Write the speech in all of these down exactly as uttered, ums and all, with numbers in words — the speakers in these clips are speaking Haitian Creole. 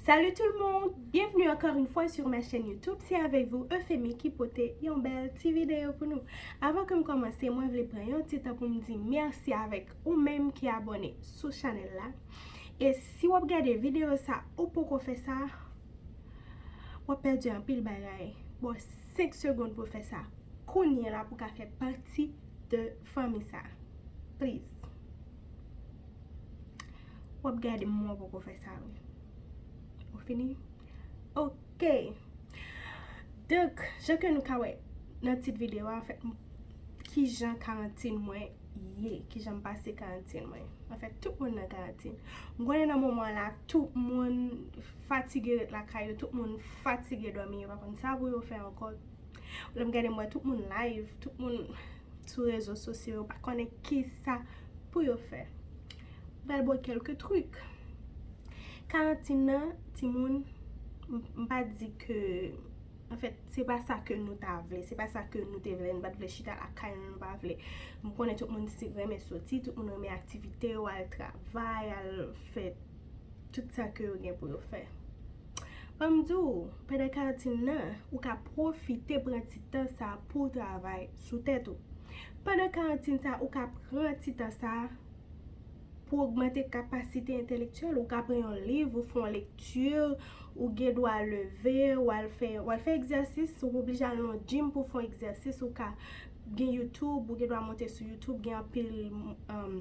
Salut tout le monde, bienvenue encore une fois sur ma chaîne YouTube. Se avèk vou Euphémie ki pote yon bèl ti videyo pou nou. Avan ke m kòmanse, mwen vle pran yon ti tan pou m di mèsi avèk ou menm ki abòne sou chanèl la. E si w ap gade videyo sa, ou poko fè sa, w ap pèdi anpil bagay. Bon, senk segonn pou w fè sa. Kounye a la pou w ka fè pati de fanmi sa. Please. W ap gade m, mwen poko fè sa, wi. Ou fini? Ok. Donk, jan ke nou ka wè nan tit videyo a, anfèt, m- kijan karantin mwen ye, kijan m pase karantin mwen. Anfèt, tout moun nan karantin. M konnen nan moman la, tout moun fatige ret lakay yo, tout moun fatige dòmi, yo pa konn sa pou yo fè ankò. Lè m gade, m wè tout moun live, tout moun sou rezo sosyo, yo pa konnen kisa pou yo fè. M pral ba w kèlke trik. Karantin nan, timoun, m- m pa di ke, anfèt, se pa sa ke nou ta vle, se pa sa ke nou te vle, nou pa t vle chita lakay nou, nou pa vle. M konnen tout moun si- renmen soti, tout moun renmen aktivite yo, al travay, al fè tout sa ke yo gen pou yo fè. Ban m di w, pandan karantin nan, ou ka pwofite pran ti tan sa pou w travay sou tèt ou. Pandan karantin sa, ou ka pran ti tan sa pou ogmante kapasite entelektyèl. Ou ka pran yon liv, ou fè yon lekti, ou gen dwa leve, ou al fè, ou al fè egzèsis, ou pa oblije al nan yon gym pou fè yon egzèsis, ou ka gen YouTube, ou gen dwa monte sou YouTube, gen anpil um,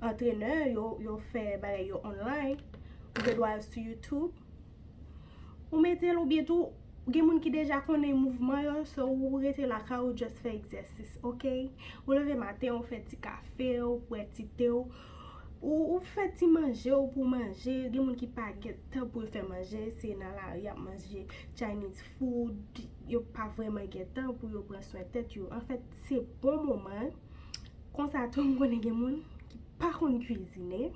antrenè, yo, yo fè bagay yo online, ou gen dwa al sou YouTube, ou mete l oubyen tou, gen moun ki deja konnen mouvman yo, so ou rete lakay ou just fè egzèsis, ok? Ou leve maten, ou fè ti kafe w, ou bwè ti te w, ou, ou fè ti manje w pou manje, gen moun ki pa gen tan pou yo fè manje, se nan lari y ap manje Chinese food, yo pa vrèman gen tan pou yo pran swen tèt yo. Anfèt, se bon moman. Konsa tou, m konnen gen moun ki pa konn kwizine.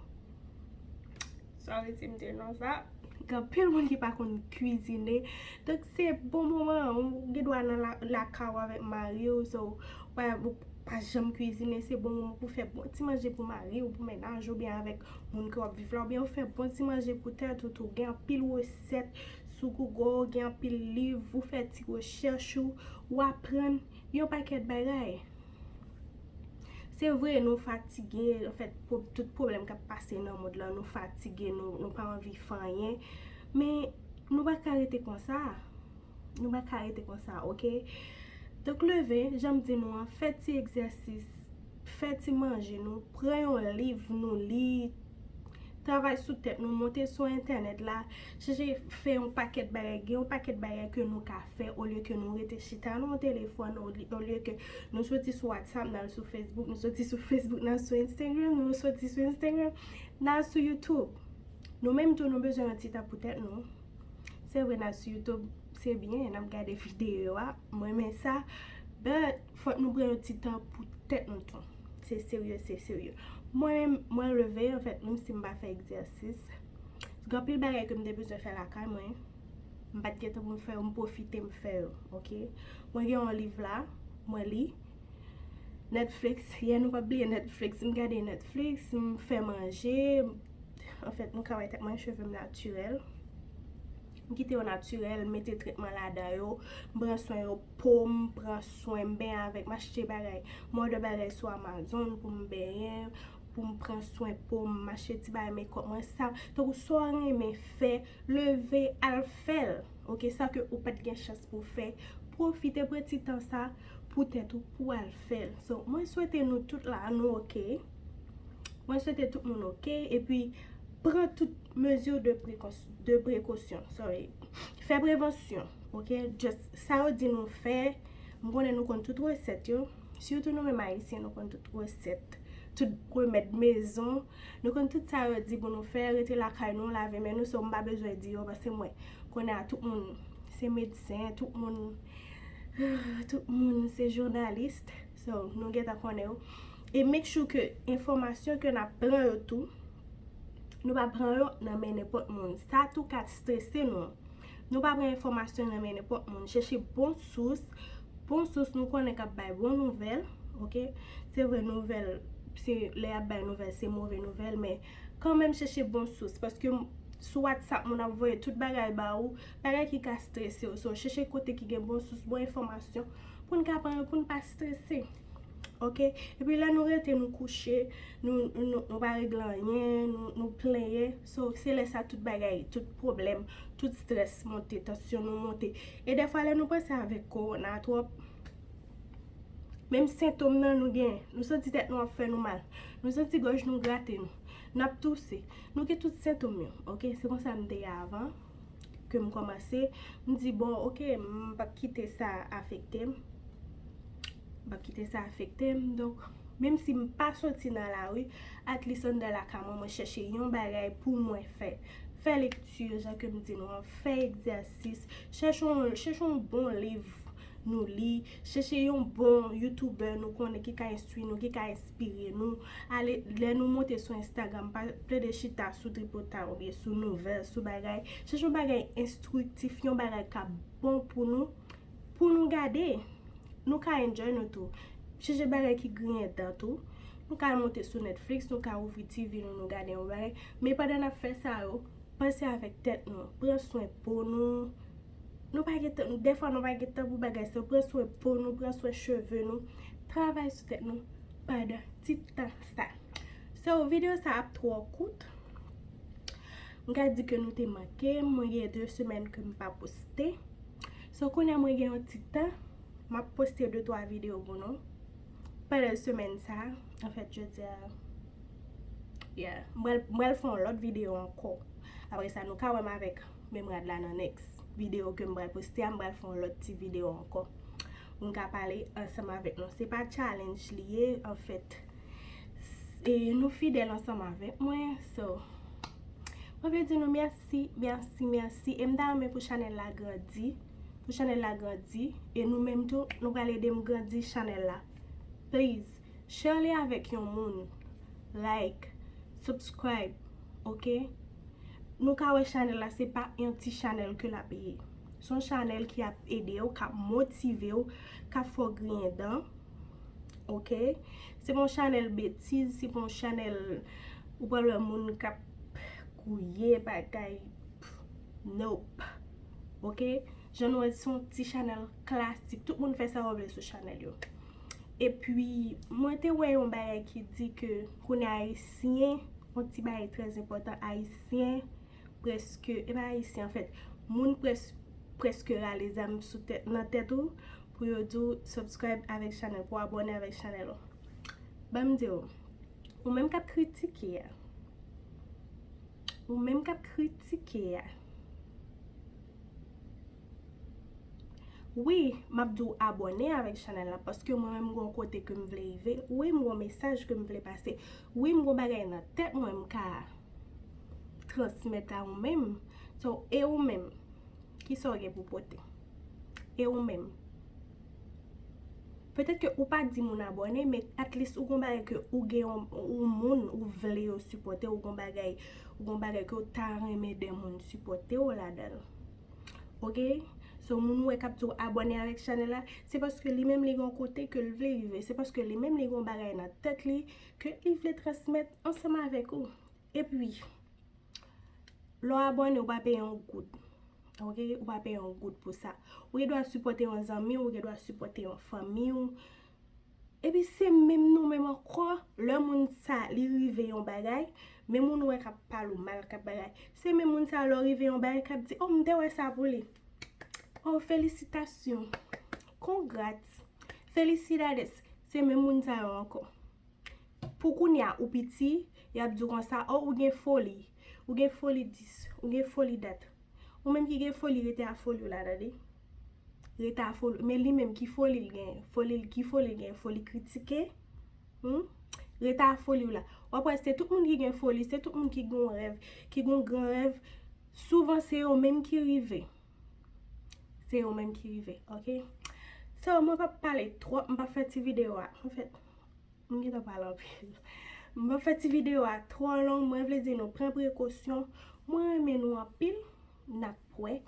Sorry si m te non sa. Gen anpil moun ki pa konn kwizine. Donk, se bon moman, ou gen dwa nan la- lakay ou avèk mari w, so, ou pa, ou pa janm kwizine, se bon moman pou fè bon ti manje pou mari w, pou mennaj ou, oubyen avèk moun ke w ap viv la, oubyen ou fè bon ti manje pou tèt ou tou. Gen anpil resèt sou Google, gen anpil liv, ou fè ti rechèch ou, ou aprann yon pakèt bagay. Se vre, nou fatige, anfèt, pou tout pwoblèm k ap pase nan mond lan, nou fatige, nou, nou pa anvi fè anyen. Men, nou pa ka rete konsa. Nou pa ka rete konsa, ok? Donk, leve, jan m di nou an, fè ti egzèsis, fè ti manje nou, pran yon liv, nou li, travay sou tèt nou, monte sou entènèt la, chèche fè yon pakèt bagay, gen yon pakèt bagay ke nou ka fè, olye ke nou rete chita nan yon telefòn, olye, olye ke nou soti sou WhatsApp, n al sou Facebook, nou soti sou Facebook, n al sou Instagram, nou soti sou Instagram, n al sou YouTube. Nou menm tou, nou bezwen yon ti tan pou tèt nou. Se vre, n al sou YouTube, se byen, n ap gade videyo a, m renmen sa, but fòk nou pran yon ti tan pou tèt nou tou. Se serye, se serye. Mwen menm, mwen leve, anfèt, menm si m pa fè egzèsis, gen anpil bagay ke m te bezwen fè lakay mwen, m pa t gen tan pou m fè yo, m pwofite m fè yo, ok? Mwen gen yon liv la, mwen li. Netflix, yè nou pa bliye Netflix, m gade Netflix, m fè manje, anfèt, nou ka wè tèt mwen, cheve m natirèl. M kite yo natirèl, m mete tretman ladan yo, m pran swen yo, po m, pran swen m, benyen avèk, m achte bagay, m òdè bagay sou Amazon pou m benyen, pou m pran swen po m, m achte ti bagay makeup mwen, sa, tankou sa w renmen fè, leve al fè l, ok, sa ke ou pa t gen chans pou fè, pwofite pran ti tan sa pou tèt ou, pou al fè l. So, mwen swete nou tout la, nou ok. Mwen swete tout moun ok. Epi, pran tout mezi de prekos- de prekosyon. Sorry. Fè prevansyon, ok? Just sa yo di nou fè. M konnen nou konn tout resèt yo. Sitou nou menm Ayisyen, nou konn tout resèt. Tout remèd mezon. Nou konn tout sa yo di pou nou fè. Rete lakay nou, lave men nou. So, m pa bezwen di yo, paske mwen konnen a tout moun se medsen, tout moun, tout moun se jounalis. So, nou gentan konnen yo. E make sure ke enfòmasyon ke n ap pran yo tou, nou pa pran yo nan men nenpòt moun. Sa tou ka strese nou. Nou pa pran enfòmasyon nan men nenpòt moun. Chèche bon sous. Bon sous, nou konnen k ap bay bon nouvèl, ok? Se vre, nouvèl, se lè y ap bay nouvèl, se move nouvèl, men kanmenm chèche bon sous, paske m- sou WhatsApp, moun ap voye tout bagay ba ou, bagay ki ka strese w. So, chèche kote ki gen bon sous, bon enfòmasyon, pou n ka pran yo, pou n pa strese. Oke? Epi lè nou rete, nou kouche, nou, nou, nou pa regle anyen, nou, nou plenyen. So, se lè sa tout bagay, tout pwoblèm, tout strès monte, tansyon nou monte. E dèfwa, lè nou panse avèk kowona twòp, menm sentòm nan nou gen, nou santi tèt nou ap fè nou mal, nou santi gòj nou grate nou, n ap touse, nou gen tout sentòm yo, oke? Se konsa m te ye avan, ke m kòmanse, m di, bon, oke, m p ap kite sa afekte m, m p ap kite sa afekte m, donk, menm si m pa soti nan lari, at least anndan lakay mwen, mwen chèche yon bagay pou mwen fè, fè lekti, jan ke m di nou an, fè egzèsis, chèche yon, chèche yon bon liv, nou li, chèche yon bon youtubè nou konnen ki ka enstwi nou, ki ka enspire nou. Ale, lè nou monte sou Instagram, pa plede chita sou tripotay oubyen sou nouvèl, sou bagay. Chèche yon bagay enstriktif, yon bagay k ap bon pou nou, pou nou gade. Nou ka enjoy nou tou. Chèche bagay ki griyen dan tou. Nou ka monte sou Netflix, nou ka ouvri T V nou, nou gade yon bagay. Men pandan n ap fè sa yo, panse avèk tèt nou, pran swen po nou. Nou pa gen tan, dèfwa nou pa gen tan pou bagay sa yo. Pran swen po nou, pran swen cheve nou. Travay sou tèt nou pandan ti tan sa. So, videyo sa ap twò kout. M ka di ke nou te manke m, mwen gen de semèn ke m pa poste. So, kounye a mwen gen yon ti tan, m ap poste de twa videyo pou nou. Pandan semèn sa, anfèt, jodi a, yeah, m pral, m pral fè yon lòt videyo ankò. Apre sa, nou ka wè m avèk menm rad la nan next videyo ke m pral poste a, m pral fè yon lòt ti videyo ankò. Pou m ka pale ansanm avèk nou. Se pa challenge li ye, anfèt. E nou fidèl ansanm avèk mwen, so, mwen vle di nou mèsi, mèsi, mèsi. E m ta renmen pou chanèl la grandi, pou chanèl la grandi. E nou menm tou, nou pral ede m grandi chanèl la. Please, share li avèk yon moun. Like, subscribe, oke? Nou ka wè chanèl la, se pa yon ti chanèl ke l ap ye. Se yon chanèl ki ap ede w, k ap motive w, k ap fè w griyen dan. Oke? Se pa yon chanèl betiz, se pa yon chanèl ou pral wè moun k ap gouye bagay. Nope. Oke? Jan nou wè, se yon ti chanèl klasik. Tout moun fè sa yo vle sou chanèl yo. Epi, mwen te wè yon bagay ki di ke kounye a Ayisyen, yon ti bagay trè enpòtan, Ayisyen prèske, e pa Ayisyen anfèt, moun près, prèske rale zam sou tèt, nan tèt ou, pou yo di w subscribe avèk chanèl, pou abòne avèk chanèl ou. Ban m di w, ou menm k ap kritike a, ou menm k ap kritike a, wi, m ap di w abòne avèk chanèl la, paske mwen menm gon kote ke m vle rive, wi, m gon mesaj ke m vle pase, wi, m gon bagay nan tèt mwen m ka transmèt a ou menm. So, e ou menm, kisa w gen pou pote? E ou menm? Petèt ke ou pa di moun abòne, men at least ou gon bagay ke ou gen yon, ou moun, ou vle yo sipòte, ou gon bagay, ou gon bagay ke ou ta renmen de moun sipòte w ladan l. Oke? So, moun ou wè k ap di w abòne avèk chanèl la, se paske li menm li gon kote ke l vle rive. Se paske li menm li gon bagay nan tèt li ke li vle transmèt ansanm avèk ou. Epi, lè w abòne, ou pa peye yon goud. Oke? Ou pa peye yon goud pou sa. Ou gen dwa sipòte yon zanmi w, ou gen dwa sipòte yon fanmi w. Epi se menm nou menm ankò, lè moun sa, li rive yon bagay, men moun ou wè k ap pale w mal, k ap bagay. Se menm moun sa, lè w rive yon bagay, k ap di, "Oh, m te wè sa pou li. Oh, felisitasyon. Congrats. Felicidades." Se menm moun sa yo ankò. Pou kounye a, ou piti, y ap di w konsa, "Oh, ou gen foli. Ou gen foli dis, ou gen foli dat." Ou menm ki gen foli, rete a foli w la, tande. Rete a foli. Men li menm, ki foli l gen? Foli l, ki foli l gen? Foli kritike? Hmm? Rete a foli w la. W ap wè, se tout moun ki gen foli, se tout moun ki gen yon rèv, ki gen yon gran rèv. Souvan, se yo menm ki rive. Se yo menm ki rive, oke? So, mwen p ap pale twòp, m p ap fè ti videyo a. Anfèt, m gentan pale anpil. M p ap fè ti videyo a twò long, mwen vle di nou pran prekosyon. Mwen renmen nou anpil, n ap wè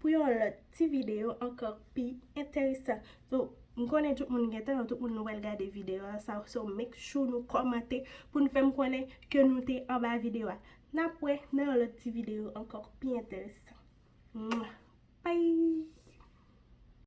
pou yon lòt ti videyo ankò pi enteresan. So, m konnen tout moun gentan, tout moun nou pral gade videyo a, sa, so make sure nou kòmante pou n fè m konnen ke nou te anba videyo a. N ap wè nan yon lòt ti videyo ankò pi enteresan. Mwa.